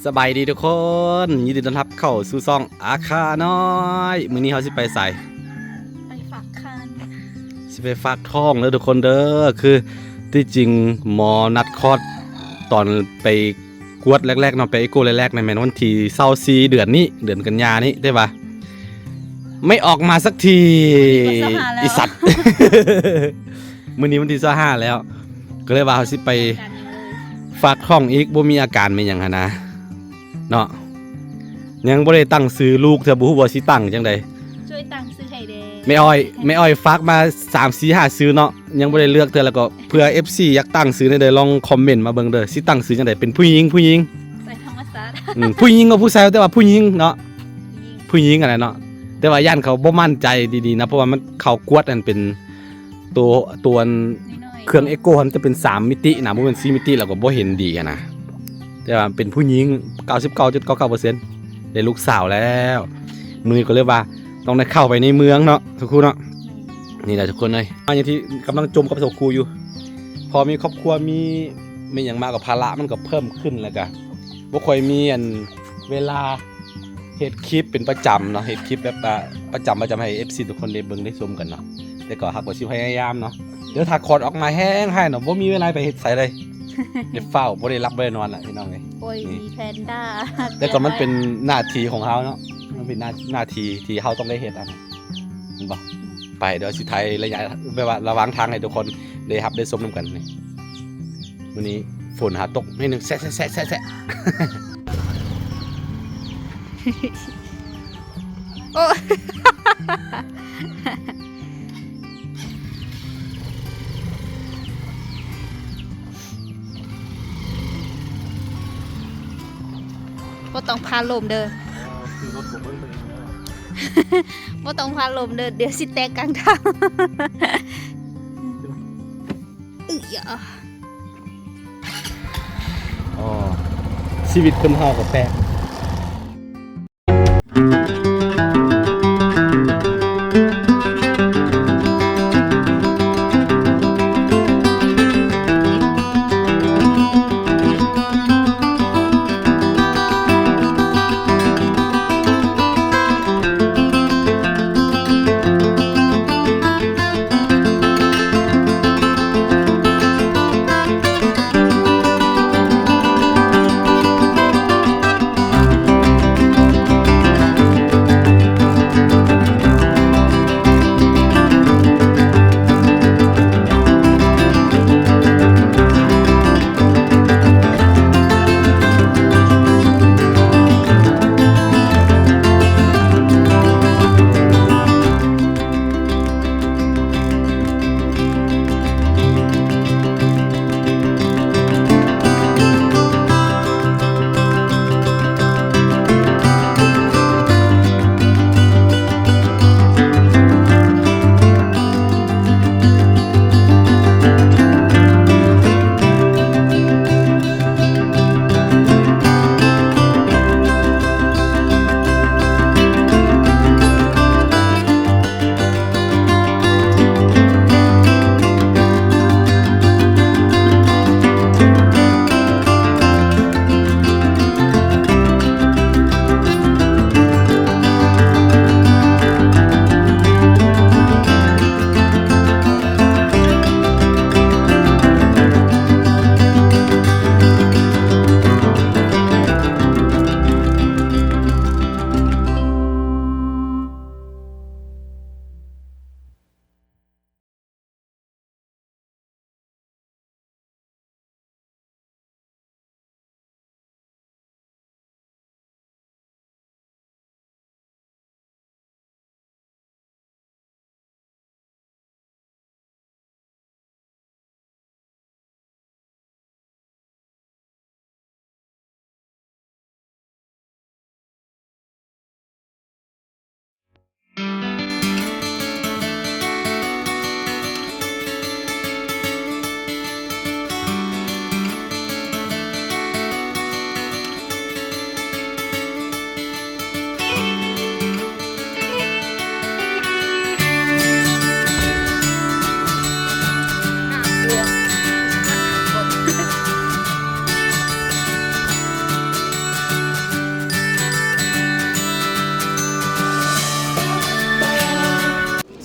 ສະບາຍດີທຸກຄົນ ຍິນດີຕ້ອນຮັບເຂົ້າສູ່ຊ່ອງອາຄານ້ອຍ. ມື້ນີ້ເຮົາຊິໄປໃສ? ໄປຝາກຄັນ ຊິໄປຝາກທ້ອງເດີທຸກຄົນເດີ. ຄືທີ່ຈິງໝໍນັດຄອດຕອນໄປກວດແລກໆເນາະ ໄປເອໂກແລກໆນັ້ນແມ່ນວັນທີຊາວສີ່ເດືອນນີ້ ເດືອນກັນຍານີ້ ແຕ່ວ່າໄມ່ອອກມາສັກທີ ມື້ນີ້ກໍຊາວຫ້າແລ້ວ ອີສັດ. ມື້ນີ້ວັນທີຊາວຫ້າແລ້ວ ກໍເລີຍວ່າເຮົາຊິໄປຝາກທ້ອງອີກ ບໍ່ມີອາການແມ່ນຫຍັງຫັ້ນນະເນາະ. ຍັງບໍ່ໄດ້ຕັ້ງຊື່ລູກເທື່ອ ບໍ່ຮູ້ວ່າຊິຕັ້ງຈັ່ງໃດ. ຊ່ວຍຕັ້ງຊື່ໃຫ້ແດ່ ແມ່ອ້ອຍ ແມ່ອ້ອຍຝາກມາສາມ ສີ່ ຫ້າຊື່ເນາະ ຍັງບໍ່ໄດ້ເລືອກເທື່ອ. ແລ້ວກໍເພື່ອເອັຟຊີຢາກຕັ້ງຊື່ແນວໃດ ລອງຄອມເມັນມາເບິ່ງເດີ ຊິຕັ້ງຊື່ຈັ່ງໃດ ເປັນຜູ້ຍິງ ຜູ້ຍິງ ໃສ່ທຳມະຊາດ ອືມ ຜູ້ຍິງກັບຜູ້ຊາຍ ແຕ່ວ່າຜູ້ຍິງເນາະ ຜູ້ຍິງຫັ້ນແຫຼະເນາະ. ແຕ່ວ່າຢ້ານເຂົາບໍ່ໝັ້ນໃຈດີໆນະ ເພາະວ່າມັນເຂົາກວດອັນເປັນ ໂຕ ໂຕອັນ ນ້ອຍໆ ເຄື່ອງເອໂກຫັ້ນຈະເປັນສາມມິຕິນະ ບໍ່ແມ່ນສີ່ມິຕິ ແລ້ວກໍບໍ່ເຫັນດີຫັ້ນນະ. ແຕ່ວ່າເປັນຜູ້ຍິງເກົ້າສິບເກົ້າຈຸດເກົ້າເກົ້າເປີເຊັນ ໄດ້ລູກສາວແລ້ວ. ມື້ນີ້ກໍເລີຍວ່າຕ້ອງໄດ້ເຂົ້າໄປໃນເມືອງເນາະທຸກຄົນເນາະ. ນີ້ແຫຼະທຸກຄົນເອີຍ ມາຢ່າງທີ່ກຳລັງຈົ່ມກັບສາວຄູຢູ່ ພໍມີຄອບຄົວ ມີ ມີຫຍັງມາກໍພາລະມັນກໍເພີ່ມຂຶ້ນ ແລ້ວກໍບໍ່ຄ່ອຍມີອັນເວລາ ເຮັດຄລິບເປັນປະຈຳເນາະ ເຮັດຄລິບແບບວ່າປະຈຳ ປະຈຳໃຫ້ເອັຟຊີທຸກຄົນໄດ້ເບິ່ງໄດ້ຊົມກັນເນາະ. ແຕ່ກໍຫາກວ່າຊິພະຍາຍາມເນາະ ດຽວຖ້າຄອດອອກມາແຮງຮ້າຍເນາະ ບໍ່ມີເວລາໄປເຮັດໃສເລີຍ ໄດ້ຟ້າວ ບໍ່ໄດ້ຫຼັບບໍ່ໄດ້ນອນລະພີ່ນ້ອງເອີຍ. ໂອ້ຍ ນີ້ ມີແພນດ້າ ແຕ່ກໍມັນເປັນໜ້າທີ່ຂອງເຮົາເນາະ ມັນເປັນໜ້າ ໜ້າທີ່ທີ່ເຮົາຕ້ອງໄດ້ເຮັດອັນ ແມ່ນບໍ່? ໄປ ດຽວຊິຖ່າຍໄລຍະແບບວ່າລະຫວ່າງທາງໃຫ້ທຸກຄົນໄດ້ຮັບໄດ້ຊົມນຳກັນນີ້. ມື້ນີ້ຝົນຫາຕົກໜ້ອຍໜຶ່ງ ແຊະ ແຊະ ແຊະ ແຊະ ໂອ້ ບໍ່ຕ້ອງຜ່ານລົມເດີ ບໍ່ຕ້ອງຜ່ານລົມເດີ ດຽວຊິແຕກກາງທາງ. ອື້ຢາ ອໍ ຊີວິດຄົນເຮົາກໍແປກ. ເ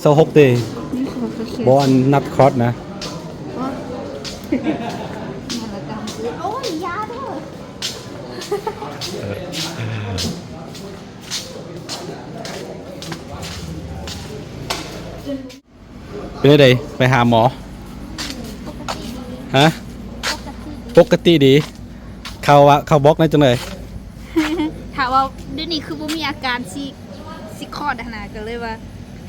ໂຕຫົກເດ້ ນີ້ຄືບໍ່ເຄີຍ ບໍ່ ອັນນັບຄອດນະ ໂອ້ຍ ຢ່າເດີ. ເປັນຈັ່ງໃດ ໄປຫາໝໍ? ຮະ? ປົກກະຕິດີ. ເຂົາວ່າ ເຂົາບອກແນວຈັ່ງໃດ? ຖ້າວ່າດຽວນີ້ຄືບໍ່ມີອາການຊິ ຊິຄອດຫັ້ນນະ ກໍເລີຍວ່າ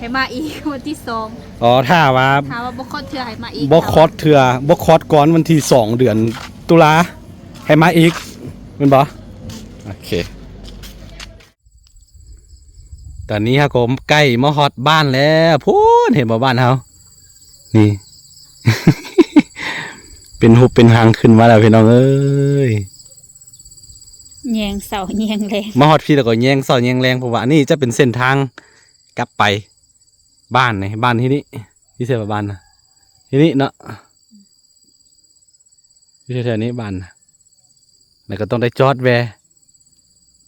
ໃຫ້ມາອີກວັນທີສອງ. ອໍ ຖ້າວ່າ ຖ້າວ່າບໍ່ຄອດເທື່ອໃຫ້ມາອີກ ບໍ່ຄອດເທື່ອ ບໍ່ຄອດກ່ອນວັນທີສອງ ເດືອນຕຸລາ ໃຫ້ມາອີກ ແມ່ນບໍ່? ໂອເຄ. ຕອນນີ້ເຮົາກໍໃກ້ມາຮອດບ້ານແລ້ວ ພຸ້ນ ເຫັນບໍ່ບ້ານເຮົາ ນີ້ ເປັນຮູບເປັນຮ່າງຂຶ້ນມາແລ້ວພີ່ນ້ອງເອີຍ ແຍງເຊົ້າແຍງແລງ ມາຮອດພີ້ແລ້ວກໍແຍງເຊົ້າແຍງແລງ ເພາະວ່າອັນນີ້ຈະເປັນເສັ້ນທາງກັບໄປບ້ານນີ້ ບ້ານທີ່ນີ້ ຢູ່ໃສວ່າບ້ານນະ ທີ່ນີ້ເນາະ. ຢູ່ແຖວໆນີ້ບ້ານນະ ແລ້ວກໍຕ້ອງໄດ້ຈອດແວ່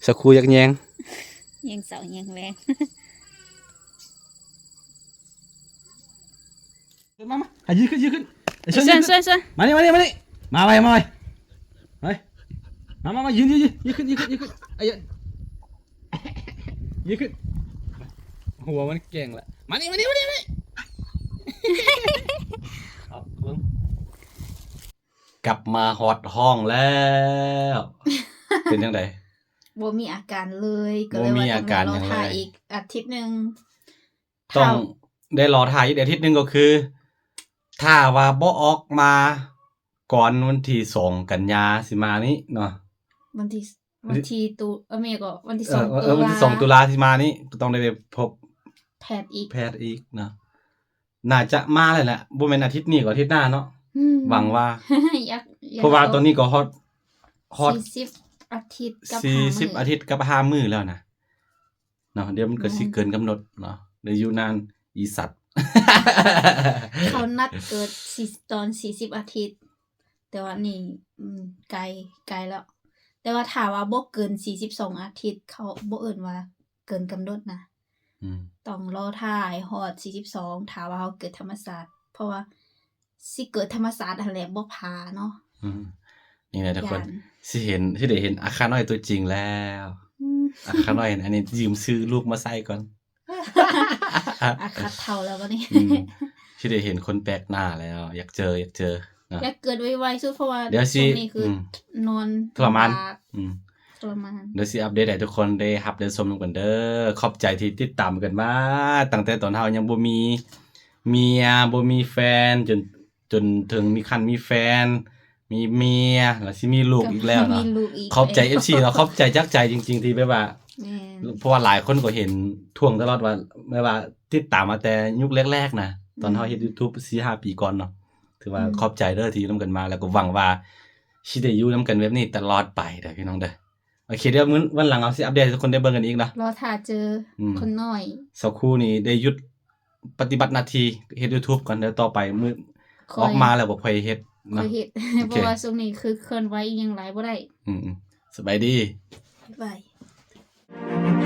ສັກຄູ່ຢາກແຍງ ແຍງເຊົ້າແຍງແລງ ມາ ມາ ໃຫ້ຢືນຂຶ້ນ ຢືນຂຶ້ນ ເຊີນ ເຊີນ ເຊີນ ມານີ້ ມານີ້ ມານີ້ ມາໄວ ມາໄວ ໄປ ມາ ມາ ມາ ຢືນ ຢືນ ຢືນ ຢືນຂຶ້ນ ຢືນຂຶ້ນ ຢືນຂຶ້ນ ເອີຍ ຢືນຂຶ້ນ ຫົວມັນແກ່ງລະ ມານີ້ ມານີ້ ມານີ້ ມານີ້ ເອົາເບິ່ງ ກັບມາຮອດຫ້ອງແລ້ວ ເປັນຈັ່ງໃດ? ບໍ່ມີອາການເລີຍ ກໍເລີຍວ່າຕ້ອງໄດ້ລໍຖ້າອີກອາທິດໜຶ່ງ ຕ້ອງໄດ້ລໍຖ້າອີກອາທິດໜຶ່ງ ກໍຄື ຖ້າວ່າບໍ່ອອກມາກ່ອນວັນທີສອງ ກັນຍາຊິມານີ້ເນາະ ວັນທີ ວັນທີຕຸ ເອີ ແມ່ນກໍວັນທີສອງ ເອີ ວັນທີສອງ ຕຸລາຊິມານີ້ ກໍຕ້ອງໄດ້ໄປພົບແພດອີກ ແພດອີກເນາະ ໜ້າຈະມາແລ້ວແຫຼະ ບໍ່ແມ່ນອາທິດນີ້ກໍອາທິດໜ້າເນາະ ອືມ ຫວັງວ່າ ຢາກ ຢາກ ເພາະວ່າຕອນນີ້ກໍຮອດ ຮອດສີ່ສິບອາທິດກັບ ສີ່ສິບ ຫ້າມື້ ອາທິດກັບຫ້າມື້ແລ້ວນະ ເນາະ ດຽວມັນກໍຊິເກີນກຳນົດເນາະ ໄດ້ຢູ່ນານອີສັດ ເຂົານັດເກີດສີ່ ຕອນສີ່ສິບອາທິດ ແຕ່ວ່ານີ້ ອືມ ໄກ ໄກແລ້ວ ແຕ່ວ່າຖ້າວ່າບໍ່ເກີນສີ່ສິບສອງອາທິດ ເຂົາບໍ່ເອີ້ນວ່າເກີນກຳນົດນະ ອືມ ຕ້ອງລໍຖ້າໃຫ້ຮອດສີ່ສິບສອງ ຖ້າວ່າເຮົາເກີດທຳມະຊາດ ເພາະວ່າ ຊິເກີດທຳມະຊາດຫັ້ນແຫຼະ ບໍ່ຜ່າເນາະ ອືມ ນີ້ແຫຼະທຸກຄົນ ຢ້ານ ຊິເຫັນ ຊິໄດ້ເຫັນອາຄານ້ອຍຕົວຈິງແລ້ວ ອືມ ອາຄານ້ອຍ ອັນນີ້ຢືມຊື່ລູກມາໃຊ້ກ່ອນ ອາຄາເຖົ້າແລ້ວບັດນີ້ ອືມ ຊິໄດ້ເຫັນຄົນແປກໜ້າແລ້ວ ຢາກເຈີ ຢາກເຈີເນາະ ຢາກເກີດໄວໆສຸດ ເພາະວ່າດຽວຊິ ຊ່ວງນີ້ຄື ອືມ ນອນ ທໍລະມານ ລຳບາກ ອືມ ທໍລະມານ ດຽວຊິອັບເດດໃຫ້ທຸກຄົນໄດ້ຮັບໄດ້ຊົມນຳກັນເດີ ຂອບໃຈທີ່ຕິດຕາມກັນມາ ຕັ້ງແຕ່ຕອນເຮົາຍັງບໍ່ມີເມຍ ບໍ່ມີແຟນ ຈົນ ຈົນເຖິງມີຄັນມີແຟນ ມີເມຍ ແລ້ວຊິມີລູກອີກແລ້ວເນາະ ມີລູກອີກ ຂອບໃຈເອັຟຊີເນາະ ຂອບໃຈຈາກໃຈຈິງໆ ທີ່ແບບວ່າ ແມ່ນ ເພາະວ່າຫຼາຍຄົນກໍເຫັນທວງຕະຫຼອດວ່າ ແບບວ່າຕິດຕາມມາແຕ່ຍຸກແລກໆນະ ຕອນເຮົາເຮັດ ອືມ ຢູທູບສີ່ຫ້າປີກ່ອນເນາະ ຖືວ່າ ອືມ ຂອບໃຈເດີທີ່ຢູ່ນຳກັນມາ ແລ້ວກໍຫວັງວ່າຊິໄດ້ຢູ່ນຳກັນແບບນີ້ຕະຫຼອດໄປເດີພີ່ນ້ອງເດີ. ໂອເຄ ດຽວມື້ວັນຫຼັງເຮົາຊິອັບເດດໃຫ້ທຸກຄົນໄດ້ເບິ່ງກັນອີກເນາະ ລໍຖ້າເຈີ ອືມ ຄົນນ້ອຍ ສາວຄູນີ້ໄດ້ຢຸດປະຕິບັດໜ້າທີ່ເຮັດຢູທູບກ່ອນ ດຽວຕໍ່ໄປມື້ ຄ່ອຍ ອອກມາແລ້ວບໍ່ຄ່ອຍເຮັດເນາະ ຄ່ອຍເຮັດ ໂອເຄ ເພາະວ່າຊ່ວງນີ້ຄືເຄື່ອນໄຫວອີ່ຫຍັງຫຼາຍບໍ່ໄດ້ ອືມໆ ສະບາຍດີ ບາຍບາຍ.